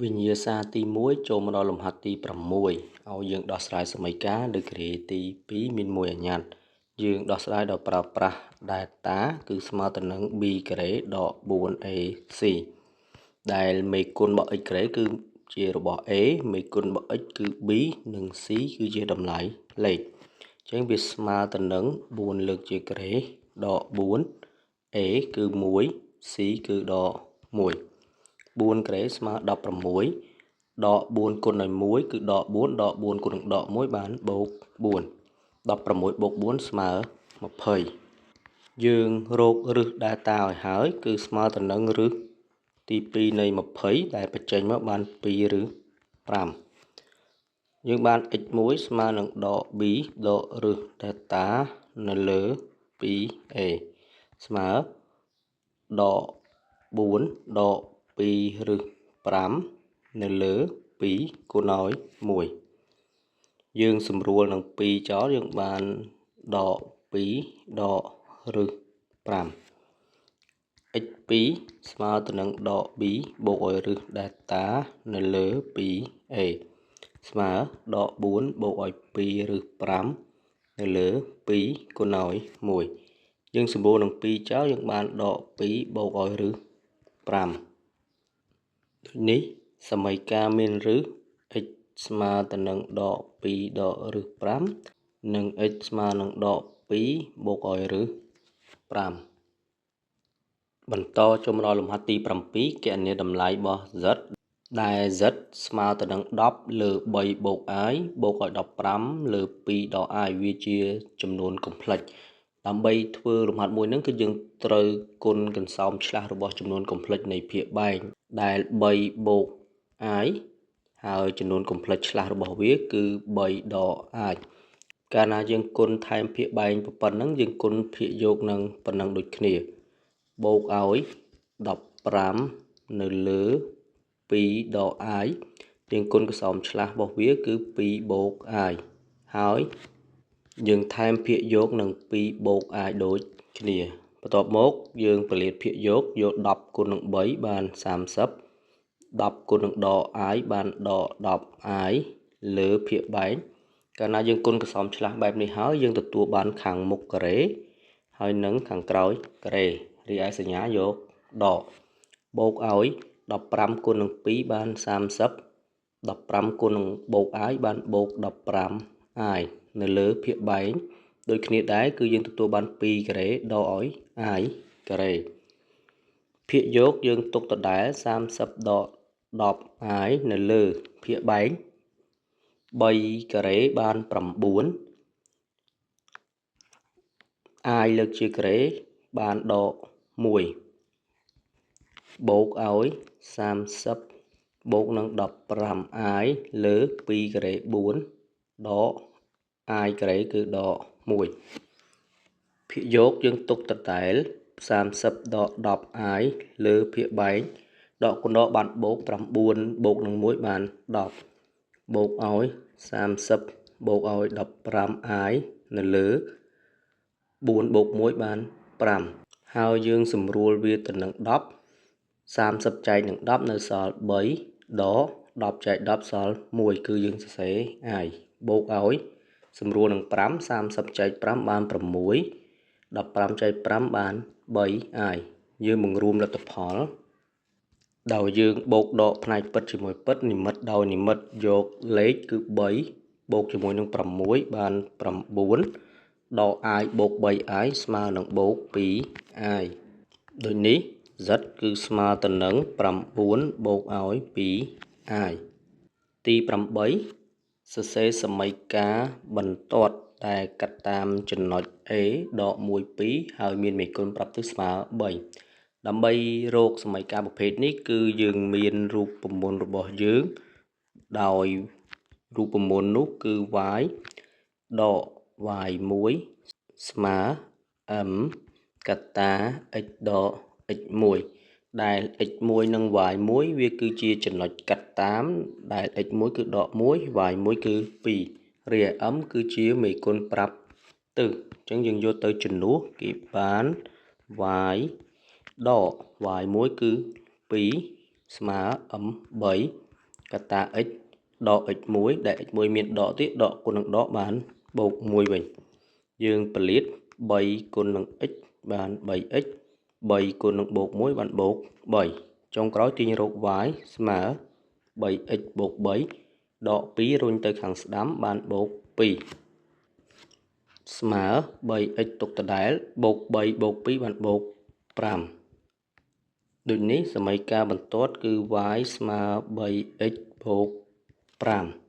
វិញ្ញាសាទី1ចូលមកដល់លំហាត់ទី6ឲ្យយើងដោះស្រាយសមីការលើគ្រាទី2មានមួយអញ្ញត្តិយើងដោះស្រាយដោយប្រើប្រាស់ delta គឺស្មើទៅនឹង b ការ៉េដក 4ac ដែលមេគុណរបស់ x ការ៉េគឺជារបស់ a មេគុណរបស់ x គឺ b និង c គឺជាតម្លៃលេខអញ្ចឹងវាស្មើទៅនឹង4លើកជាការ៉េដក4 a គឺ1 c គឺដក1 4ការ៉េស្មើ16ដក4គុណដោយ1គឺដក4ដក4គុណនឹងដក1បានបូក4 16បូក4ស្មើ20យើងរកឫស delta ឲ្យហើយគឺស្មើទៅនឹងឫសទី2នៃ20ដែលបញ្ចេញមកបាន2ឬ5យើងបាន x1 ស្មើនឹងដក b ដកឫស delta នៅលើ 2a ស្មើដក4ដក2ឬ5នៅលើ2គុណឲ្យ1យើងសម្រួលនឹង2ចោលយើងបានដក2ដកឬ5 x2 ស្មើទៅនឹងដក b បូកឲ្យឫស delta នៅលើ 2a ស្មើដក4បូកឲ្យ2ឬ5នៅលើ2គុណឲ្យ1យើងសម្រួលនឹង2ចោលយើងបានដក2បូកឲ្យឫស5ដូចនេះសមីការមានឫស x ស្មើទៅនឹងដក2ដកឫស5និង x ស្មើនឹងដក2បូកឲ្យឫស5បន្តចូលមកដល់លំហាត់ទី7គណនាតម្លៃរបស់ z ដែល z ស្មើទៅនឹង10លើ3បូក i បូកឲ្យ15លើ2ដក i វាជាចំនួន complex ដើម្បីធ្វើលំហាត់មួយហ្នឹងគឺយើងត្រូវគុណកន្សោមឆ្លាស់របស់ចំនួន complex នៃភាគបែងដែល3បូក i ហើយចំនួន complex ឆ្លាស់របស់វាគឺ3ដក i កាលណាយើងគុណថែមភាគបែងប៉ុណ្ណឹងយើងគុណភាគយកនឹងប៉ុណ្ណឹងដូចគ្នាបូកឲ្យ15នៅលើ2ដក i យើងគុណកន្សោមឆ្លាស់របស់វាគឺ2បូក i ហើយយើងថែមភាគយកនឹង2បូក i ដូចគ្នាបន្ទាប់មកយើងពលាតភាគយកយក10គុណនឹង3បាន30 10គុណនឹងដក i បានដក 10i លើភាគបែងកាលណាយើងគុណកន្សោមឆ្លាស់បែបនេះហើយយើងទទួលបានខាងមុខការ៉េហើយនិងខាងក្រោយការ៉េរីឯសញ្ញាយកដកបូកឲ្យ15គុណនឹង2បាន30 15គុណនឹងបូក i បានបូក 15i នៅលើភាគបែងដូចគ្នាដែរគឺយើងទទួលបាន2ការ៉េដកឲ្យ i ការ៉េភាគយកយើងទុកដដែល30ដក 10i នៅលើភាគបែង3ការ៉េបាន9 i លើកជាការ៉េបានដក1បូកឲ្យ30បូកនឹង 15i លើ2ការ៉េ4ដក i ការ៉េគឺដក1ភាគយកយើងទុកដដែល30ដក 10i លើភាគបែងដកគុណដកបានបូក9បូកនឹង1បាន10បូកឲ្យ30បូកឲ្យ 15i នៅលើ4បូក1បាន5ហើយយើងសម្រួលវាទៅនឹង10 30ចែកនឹង10នៅសល់3ដក10ចែក10សល់1គឺយើងសរសេរ i បូកឲ្យសម្រួលនឹង5 30ចែក5បាន6 15ចែក5បាន 3i យើងបង្រួមលទ្ធផលដោយយើងបូកដកផ្នែកពិតជាមួយពិតនិមិត្តដោយនិមិត្តយកលេខគឺ3បូកជាមួយនឹង6បាន9ដក i បូក 3i ស្មើនឹងបូក 2i ដូចនេះ z គឺស្មើទៅនឹង9បូកឲ្យ 2i ទី8សរសេរសមីការបន្ទាត់ដែលកាត់តាមចំណុច A ដក1 2ហើយមានមេគុណប្រាប់ទិសស្មើ3ដើម្បីរកសមីការប្រភេទនេះគឺយើងមានរូបមន្តរបស់យើងដោយរូបមន្តនោះគឺ y ដក y1 ស្មើ m កតា x ដក x1 ដែល x1 និង y1 វាគឺជាចំណុចកាត់តាមដែល x1 គឺដក1 y1 គឺ2រីឯ m គឺជាមេគុណប្រាប់ទិសអញ្ចឹងយើងយកទៅជំនួសគេបាន y ដក y1 គឺ2ស្មើ m3 កតា x ដក x1 ដែល x1 មានដកទៀតដកគុណនឹងដកបានបូក1វិញយើងពលាត3គុណនឹង x បាន 3x 3គុណនឹងបូក1បានបូក3ចុងក្រោយទាញរក y ស្មើ 3x បូក3ដក2រុញទៅខាងស្ដាំបានបូក2ស្មើ 3x ទុកដដែលបូក3បូក2បានបូក5ដូចនេះសមីការបន្ទាត់គឺ y ស្មើ 3x បូក5។